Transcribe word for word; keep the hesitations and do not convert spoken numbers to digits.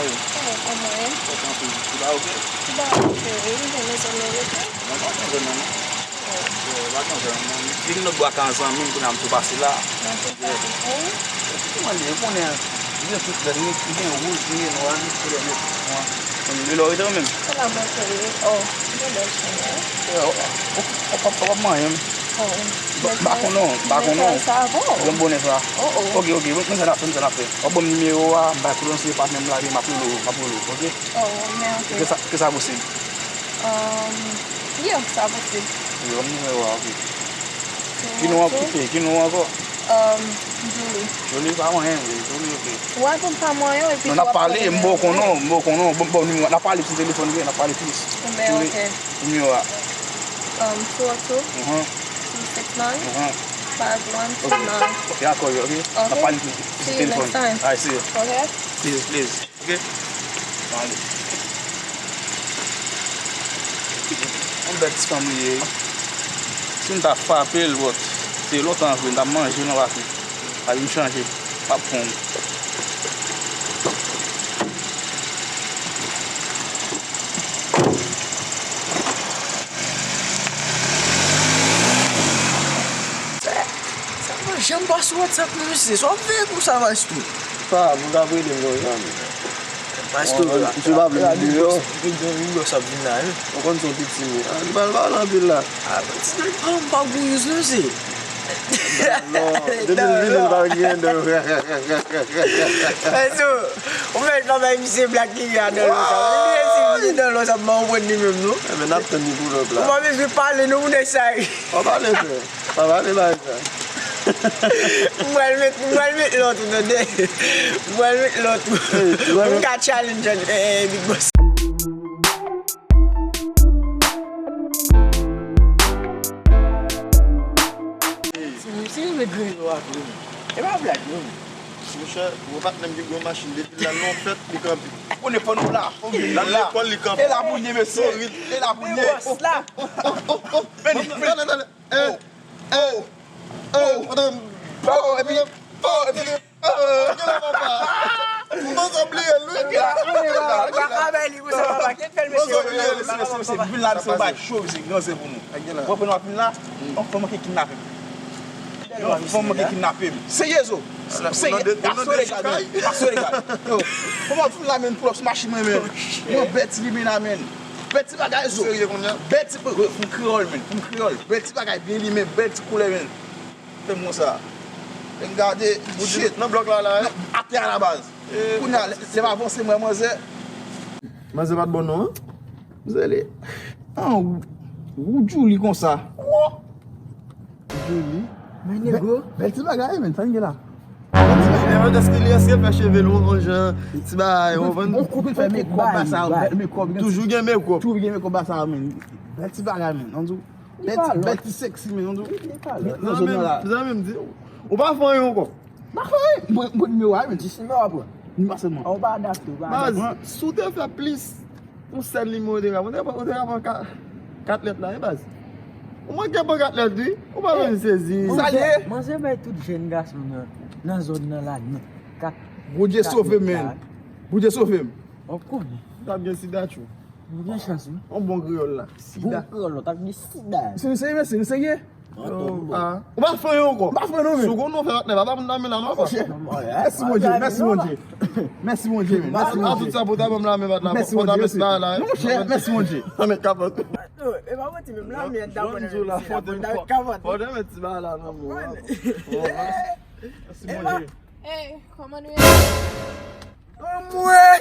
Kòman w ye? Ou pa oke? Ou pa oke, wi, m te bezwen rete. Mwen pa bezwen non. Vin lòt bò ak zanmi m, kounye a m tou pase la. Mwen tou pase pou ou. Epi kouman li ye, ou konnen, li gen tout lè, li gen wouj, li gen nwa, li gen koulè nèt. Mwen, mwen, li lè w rete ou menm? Se la mwen fè li. Oh, li gen bèl chanm, wi. Ou p ap manyen m. M pa konnen w, m pa konnen w. Ou gen bonè sa. Oh, oh. Oke, oke, mwen sa n ap fè, mwen sa n ap fè. W ap ban m nimewo a, m bay koulè w, se patnè m la, epi m ap rele w, m ap rele w, oke? Oh, men oke. Ke sa, ke sa posib? Um, yeah, sa posib. Yo, nimewo a, oke. Ki non an, ki non ankò? Um, Julie. Julie pa manyen, wi, Julie, oke. Ou a konn pa manyen, epi non, n ap pale, m poko non, m poko non, bon, bon, nimewo, n ap pale sou telefòn, wi, n ap pale plis. Men oke. Nimewo a. Um, two oh two, two six nine, five one two nine. Oke, ankò, oke. N ap pale plis sou telefòn. See you next time. Alright, see you. Oke. Please, please. Oke? Bon, ale. Yon bèl ti fanm li ye, wi. Si m ta frape l, bòt, se lontan vre, m t ap manje nan pati. Lavi m chanje. M ap pran. Sa pa janm pa sou WhatsApp non, mesye. Sa w ap veye pou sa, maestro? Sa, moun ap rele m konsa, men. Maestro, la, misye pa vle vin deyò. Gen yon Ross ap vin la, wi. Ou konn se yon piti, men. Ah, li pral pale anpil la. Ah, ti nèg pa, m pa gou yous, non, mesye. Non, depi l vini, li pa gen de. Maestro, ou mèt pa bay misye blag ki gen nan lò sa. Li vini si li gen nan lò sa, m pa konprann li menm, non. Eh, men n ap tann li pou lòt la. Ou pa bezwen pale, non, pou nèg sa. W ap pale, frè. Pa pale bagay sa. M pral met, m pral met lòt ou, tande. M pral met lòt ou. Pou m ka challenge, eh, eh, Big Boss. Si, si, met grenn yo ak nou. E pa blag, non. Monchè, gwo patnè m gen gwo machin, depi l al nan yon fèt, li kanpe. Ou konnen fò nou la. L al lekòl, li kanpe. E la pou l ye, mesye. E la pou l ye. Big Boss la. Men li. Oh, oh, oh, oh, oh, epi, oh, epi, oh, gen la papa. Ou panse w bliye l, wi. Ou panse w bliye l, wi. Vin la, se yon bagay cho, se gran zè pou nou. Ou konprann w ap vin la? Yon fanm manke kidnape m. Yon fanm manke kidnape m. Serye, zo. Serye, pa sou legal, men. Pa sou legal. Yo, kòman w ap vin la, men, pou lòs machin mwen, men? Yon bèl ti limena, men. Bèl ti bagay, zo. Serye kounye a? Bèl ti, pou m kreyòl, men. Pou m kreyòl. Bèl ti bagay, byen limen, bèl ti koulè, men. Fè m konsa. Fè m gade. Shit. Nan blòk la, la, eh? Atè a la baz. Kounye a, lè, lè m avanse, m wè manzè. Manzè pa t bon non, an? Manzè li. An, ou, ou Julie konsa. Wo! Julie. Men nego. Bèl ti bagay, men, sa n gen la. Bèl ti bagay. Eske li, eske l fè cheve l yon jan, ti bagay, ou konprann? Bon koup, l fè mekòp, ba sa, bèl mekòp. Toujou gen mekòp. Toujou gen mekòp, ba sa, men. Bèl ti bagay, men. Bèl ti, bèl ti seksi, men, yon di w. Zanmi m, zanmi m di, ou pa fè anyen ankò. M pa fè anyen. Mwen, mwen nimewo a, men. Jis nimewo a pran. Nimewo a sèlman. Ou pa adapte, ou pa adapte. Baz, si w te fè plis, yon sèl nimewo te ka pran, ou te ka pran kat, kat lèt la, wi, baz. Ou manke pran kat lèt, wi. Ou pa vin sezi. Sa l ye? Manzè bay tout jèn gason nan, nan zòn nan la nèt. Kat, Bondye sove m, men. Bondye sove m. Ou konnen. T ap gen sida, tchou. Nou gen chans, wi. Yon bon kreyòl la. Sida. Bon kreyòl la, t ap gen sida. Se nou serye, mesye, nou serye? Ou pa fè anyen ankò. M pa fè anyen, non, men. Si w konn nou fè patnè, pa ba moun nan men la, non, ankò. Mèsi, Bondye, mèsi, Bondye. Mèsi, Bondye, men. Mèsi, Bondye. A tout sa pou ta ban m la men, bat la. Mèsi, Bondye, mèsi. Non, monchè, mèsi, Bondye. Nan men kapòt. E pa manti, menm la men, ta ban nan men kapòt. Fò te met ti bagay la nan men. Mèsi, Bondye. Hey, kòman nou ye? Anmwey!